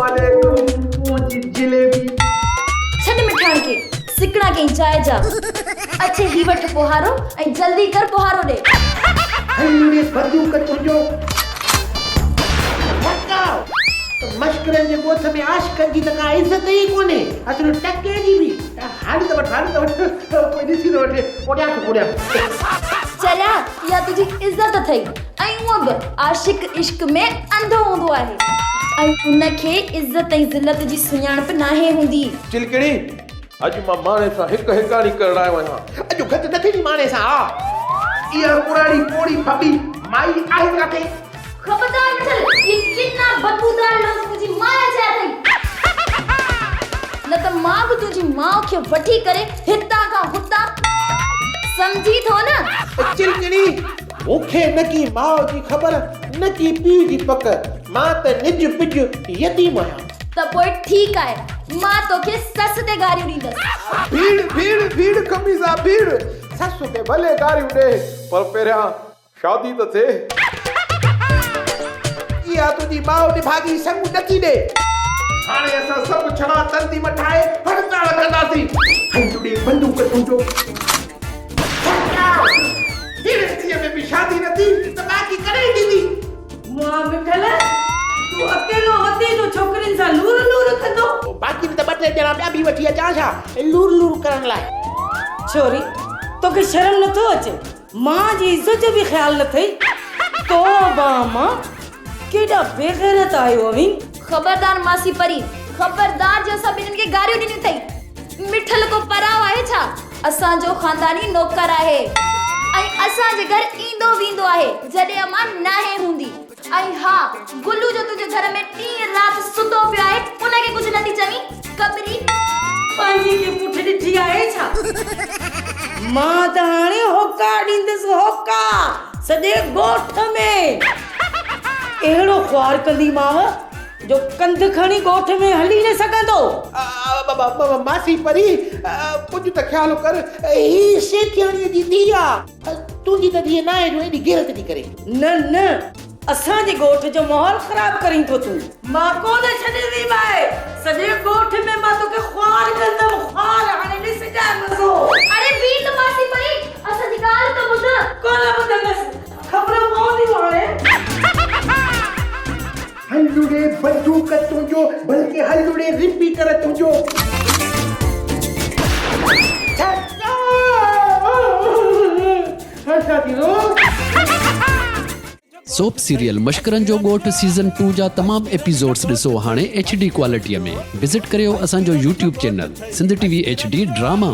عليڪم منهنجي جليبي. ڇڏ مٺاڻ کي، سڪڻا ڪئين چاء جا. اڇ هي وٺ ڦوهارو ۽ جلدي ڪر ڦوهارو ڏي. هل ڙي بندوق تنهنجو ٺڪاء. مشڪرن جي ڳوٺ ۾ عاشقن جي ته ڪا عزت ئي ڪونهي، اصل ٽڪي جي به. هل ته وٺ، هل ته وٺ، ڪوئي ڏسي نه وٺي. اوڏيان ٿو، اوڏيان ٿو. چريا، اها تنهنجي عزت اٿئي ۽ هونء به عاشق عشق ۾ انڌو هوندو آهي ۽ ان کي عزت ۽ ذلت جي سڃاڻپ ناهي هوندي. چلڪڻي، اڄ مان ماڻي سان هڪ هڪاڻي ڪرڻ آيو آهيان. اڄ گهٽ نه ٿيندي ماڻي سان ها. اها ڪراڙي پوڙهي ڦٻي مائي آهي ڪاٿي؟ خبردار مٺل، اهي ڪنا بدبودار لفظ منهنجي ماء لاء چيا اٿئي. نه ته مان به تنهنجي ماء کي وٺي ڪري هتان کان هتان سمجهين ٿو نه؟ چلڪڻي، مون کي نه ڪي ماء جي خبر نه ڪي پيء جي پڪ، مان ته نج پج يتيم آهيان. ته پوء ٺيڪ آهي، مان توکي سس تي گاريون ڏيندس. ڀيڙ، ڀيڙ، ڀيڙ خميسا ڀيڙ، سس کي ڀلي گاريون ڏي، پر پهريان شادي ته ٿئي. اها تنهنجي ماء نڀاڳي سڱ نه ٿي ڏي. هاڻي اسان سڀ ڇڙا تنظيم ٺاهي هڙتال ڪنداسين. هل ڏي بندوق تنهنجو سرڪار. ههڙي ٿيء ۾ به شادي نه ٿي ته باقي ڪڏهن ٿيندي. مئا مٺل، تون اڪيلو وتين ٿو ڇوڪرين سان لور لور ڪندو. باقي نه ته ٻه ٽي ڄڻا ٻيا به وٺي اچان ڇا لور لور ڪرڻ لاء. ڇوري، توکي شرم نٿو اچي. ماء جي عزت جو به خيال نه اٿئي. توبه امان، ڪيڏا بيغيرت آهيو اوهين. خبردار ماسي پري، خبردار جو اسان ٻنهين کي گاريون ڏنيون اٿئي. مٺل ڪو پرائو آهي ڇا؟ اسان جو خانداني نوڪر آهي ۽ اسان جي گهر ايندو ويندو آهي جڏهن امان ناهي هوندي. ۽ ها، گلو جو تنهنجي گهر ۾ ڏينهن رات ستو پيو آهي، ان کي ڪجهه نه ٿي چوين؟ ڪٻري. پنهنجي کي پٺ ڏٺي آهي ڇا؟ مان ته هاڻي هوڪا ڏيندس هوڪا سڄي ڳوٺ ۾. اهڙو خوار ڪنديمانء جو ڪنڌ کڻي ڳوٺ ۾ هلي نه سگهندو. ماسي پري، ڪجهه ته خيال ڪر، هي سيٺياڻيء جي ڌيء آ. تنهنجي ته ڌيء ناهي جو ايڏي غيرت ٿي ڪري. نه نه اسان جي ڳوٺ جو ماحول خراب ڪرين ٿو تون. مان ڪونه ڇڏينديمانء، سڄي ڳوٺ ۾ مان توکي خوار ڪندم خوار، هاڻي ڏسجانء مزو. اڙي بيهه ته ماسي پري، اسان جي ڳالهه ته ٻڌ. ڪونه ٻڌندس، خبر پونديون هاڻي. هل ڙي بندوق تنهنجو بلڪه هل ڙي رپيٽر تنهنجو. سوپ سيريل مشڪرن جو ڳوٺ سيزن ٽو جا تمام ايپيسوڊس ڏسو هاڻي ايڇ ڊي ڪوالٽي ۾ وزٽ ڪريو اسان جو YouTube channel Sindh T V H D drama.